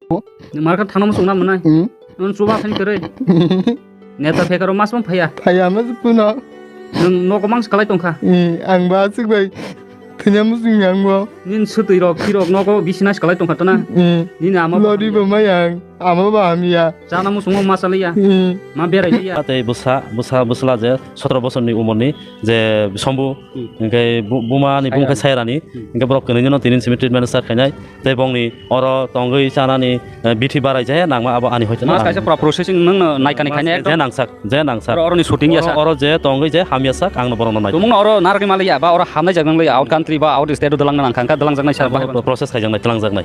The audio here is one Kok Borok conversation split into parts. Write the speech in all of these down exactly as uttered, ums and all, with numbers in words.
Nwng markha thangna muchung na mwnai. Hmm. Nwng chuba khaini kwrwi. Neta phekaro mas man phaiya. Phaiya mas puno. Nwng nogo mangsa kalai tongkha. Hmm, ang ba aswk bai thwina muchung yang bo. Nini swtwi rok, phirok nogo bisina kalai tongkha tona. Hmm. Nini ama bo lori hamya. Bo mayang, ama bo hamya. Chana muchung ma salaiya. Hmm. Ma berai liya. Tei bwsa, bwsa, bwsla je sotro bosorni umorni je sombu, hmm, hwnkhe bu-, buma ni bumung khe sairani, hmm, hwnkhe borok kwnwi no tini simi treatment start khainai. Tei bongni oro tongwi chanani, eh, bithi barai je nangma abo ani hoite. Mas kaisa pura processing nwng no naikani khainai je ekdom nangsak, je nangsak. Oro, oroni shooting ya oro, sak. Oro je tongwi je hamya sak ang no borok no nai. Tumung no oro narwgwi maliya ba oro hamnai jak nang liya out country ba out state o dalang nang kha, dalang jak nai sa ba. Process khai jak nai, tlang jak nai.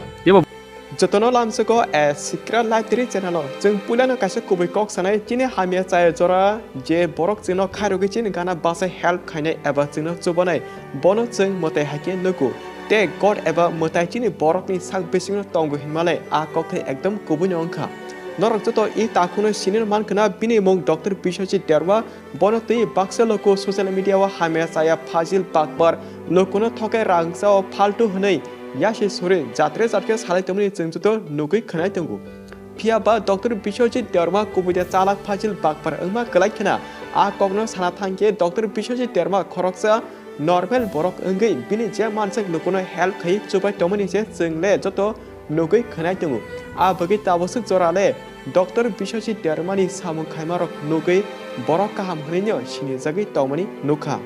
Jotono lamsogo a Sikra Library channel o chwng puilano kaisa kubui kok sanai chini hamya chaya jora je borok chwngno khairogwi chini gana bachai help khainai eba chwngno chubanai bono chwng mwtai hai khe nugo. Tei God eba mwtai chini borokni sak bisingo tongo hinmalai a kokthai ekdom kubuino wngkha. Norok joto i takhukno sini mankha na bini mung Doctor Biswajit Debbarma. Bono twi baksa luku social media o hamya chaya phajil bakbar lukuno thokai rangsa o phaltu hwnwi yasi suri jatre jatre salai tongmani chwng joto nugwi khwnai tongo. Phiya ba Doctor Biswajit Debbarma kubui de chalak phajil bakbar wngma kwlai khna a kokno sana thangkhe Doctor Biswajit Debbarma khoroksa normal borok wngwi bini je mansak lukuno help khai chubai tongmani se chwng le joto nugwi khwnai tongo. A bagwi tabaswk jora le Doctor Biswajit Debbarmani samung khaimarok nugwi borok kaham hwnwino sinijagwi tongmani nukha.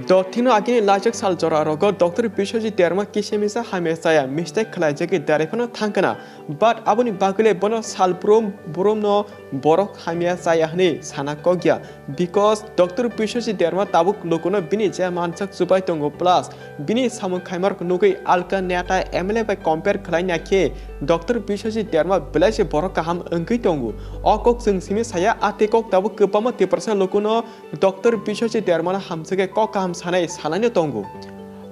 Dothino agini lajak sal jora rogo Doctor Biswajit Debbarma kisa misa hamya chaya mistake khlaijagwi darai phano thangkana. But aboni bagwi le bono salbrum brumno borok hamya chaya hwnwi sana kokya. Because Doctor Biswajit Debbarma tabuk lukuno bini je mansak chubai tongo, plus bini samung khaimarok nugwi alka neta M L A bai compare khlai na khe Doctor Biswajit Debbarma belai se borok kaham wngwi tongo. O kok chwng simi saya, a tei kok tabuk kwbangma Tiprasa lukuno Doctor Biswajit Debbarmano hamjakhe kok kaham sanai salaino tongo.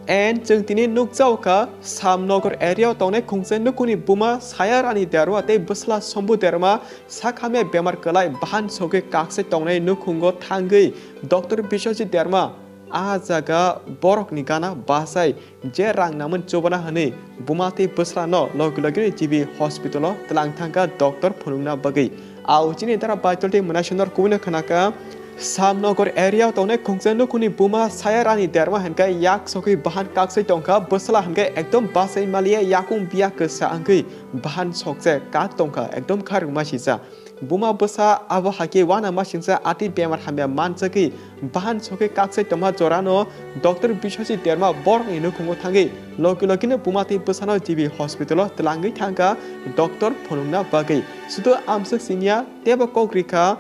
And chwng tini nukjao kha Samnagar area o tongnai khungsa nukuni buma Sayarani Debbarma tei bwsla Sombu Debbarma sak hamya bemar kwlai bahan sogwi kaksai tongnai nukhungo thangwi Doctor Biswajit Debbarma a jaga borokni gana bachai je rang naman chubana hwnwi buma tei bwsla no logi logi ni G B hospital o twlang thangkha doctor phunukna bagwi. Au chini dara Baitul tei Mwnaisonor kubui no khwnakha Samnagar area o tongnai khungsa nukhuni buma Sayarani Debbarma hinkhe yak sogwi bahan kaksai tongkha, bwsla hinkhe ekdom bachai maliya yakung biya kwsa wngwi bahan sokjak kak tongkha, ekdom kharwi masisa. Buma bwsa abo hakhe uana masingsa atwi bemar hamya manjagwi bahan sokwi kaksai tongma jorano Doctor Biswajit Debbarma borokni nukhungo thangwi logi logino buma tei bwsano G B hospital o twlangwi thangkha doctor phunukna bagwi. Sudu amswk siniya teibo kok rikha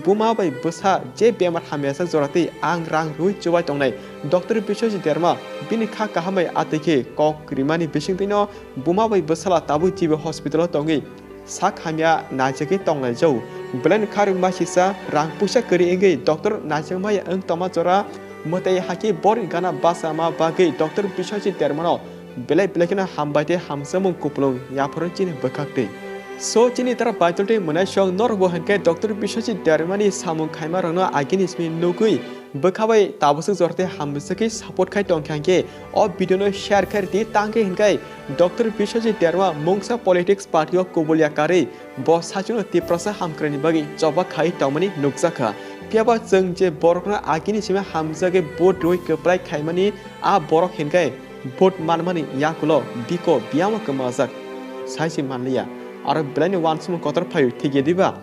buma bai bwsa je bemar hamyajak joratwi ang rang rwi chubai tongnai. Doctor Biswajit Debbarma bini kha kaham bai atwi khe kok rimani bisingtwino buma bai bwsala tabuk G B hospital o tongwi sak hamya naijagwi tonglaijao. Belai no kharwi masisa rang puisa kwrwi wngwi doctor naijakmaya wng tongma jora mwtai hakhe borokni gana bachama bagwi Doctor Biswajit Debbarmano belai belai kheno hambai tei hamjakmung kupulung yapharo chini bwkhaktwi. So chini dara Baitul tei Mwnaisong norokbo hinkhe Doctor Biswajit Debbarmani samung khaimarokno agini simi nugwi bwkha bai tabaswk jora tei hamjagwi support khai tongkha hinkhe o video no share khai rwdi, tangkhe hinkhe Doctor Biswajit Debbarma mungsa politics party o kubulya karwi bo sachwngno Tiprasa hamkraini bagwi choba khai tongmani nukjakha. Phiyaba chwng je borokno agini simi hamjagwi vote rwi kwplai khaimani a borok hinkhe vote manmani yakulo biko biyamo kwmajak saisi manliya. Aro belaini uansukmung kotor phaio thikya diba?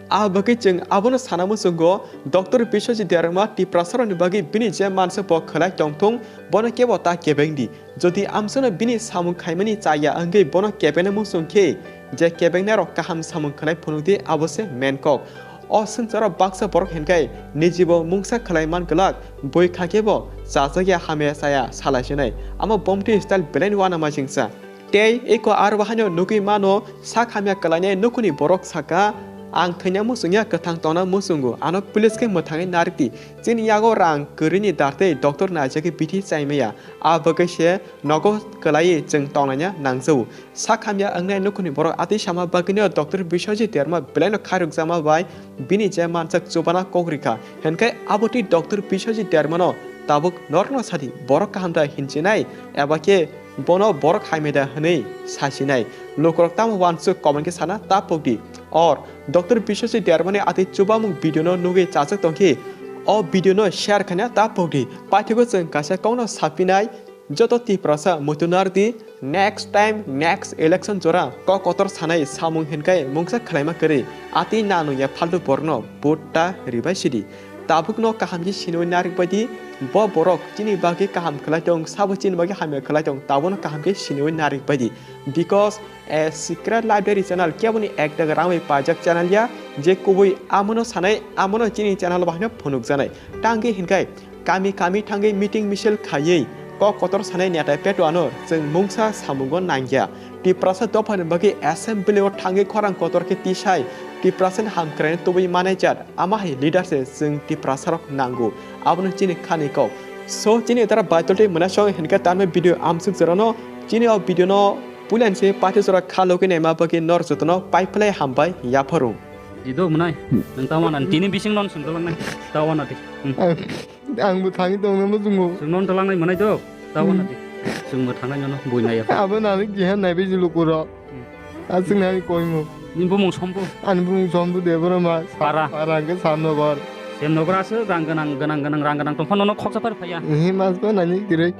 A bagwi chwng abono sana muchungo, Doctor Biswajit Debbarma Tiprasarokni bagwi bini je mansa bo khwlai tongthung, bono kebo ta kebeng di. Jodi amsano bini samung khaimani chaya wngwi bono kebengna muchung khe, je kebengnai rok kaham samung khwnai phunukdi, abo se main kok. O swngcharo baksa borok hinkhe nijibo mungsa khwlai man glak, bui kha khe bo chajak ya hamya chaya salai sinai. Amo bomti style belaini uanama singsa. Tei eko aro bahaino nugwi mano sak hamya kwlainai nukhuni borok saka, ang thwina muchungya kwthang tongna muchungo, ano police khe mwthangwi narwkdi. Chini yago rang kwrwini dartwi doctor naijagwi bithi chaimaya. A bagwi se nogo kwlaiwi chwng tonglaina nangjago. Sak hamya wngnai nukhuni borok atwi sama bagwino Doctor Biswajit Debbarma belaino khairokjakma bai bini je mansak chubana kok rikha. Hinkhe abotwi Doctor Biswajit Debbarmano tabuk norokno sadi borok kaham da hinchinai eba khe bono borok hamya da hwnwi sasinai. Lukurok tamo wansuk comment khe sana ta pokdi. Or Doctor Biswajit Debbarmani atwi chubamung video no nugwi chajak tongkhe o video no share khaina ta pokdi. Paithago chwng kaisa kokno sapinai, joto Tiprasa muitu nardi, next time next election jora kok kotor sanai samung hinkai mungsa khwlaima kwrwi. Atwi nanungya phaltu borokno vote ta ribai sidi. Tabukno kaham khe siniwi narik baidi, bo borok chini bagwi kaham khlai tong, sabo chini bagwi hamya khlai tong, tabono kaham khe siniwi narik baidi. Because a secret library channel keboni ekdagi rangwi paijak channel ya, je kubui amono sanai, amono chini channel bahino phunukjanai. Tangwi hinkai kami kami thangwi meeting misil khaiwi kok kotor sanai netai petuano chwng mungsa samungo nangya. Tiprasa dophani bagwi assembly o thangwi khorang kotor khe tisai Tiprasani hamkraino tubui manai jat, ama hai leader se chwng Tiprasarok nango. Abono chini khani kok. So chini dara baitoltwi mwnasong hinke tanme video amsuk jorano chini o video no puilaini se pathi jora kha logwi naima bagwi nor jotono pai phlai hambai yapharu. Jido mwnai, nang tawana tini bising non sung talangnai, tawana di. Hmm. Ang, ang bo thangwi tongno muchungo. Sung non talangnai mwnai do, tawana di. Sung bo thangnai nono, bui nai ya. Abo nani kiha nai biji lukuro. Hmm. Aswk nani koimo. Ni bumung sombo. Ani bumung sombo de boro ma. Para. Para ke Samnogor. Samnogor aswk rang gwnang, gwnang, gwnang, rang gwnang tongphano no khoksa phar phaiya. Ehe mas ba nani kiroi.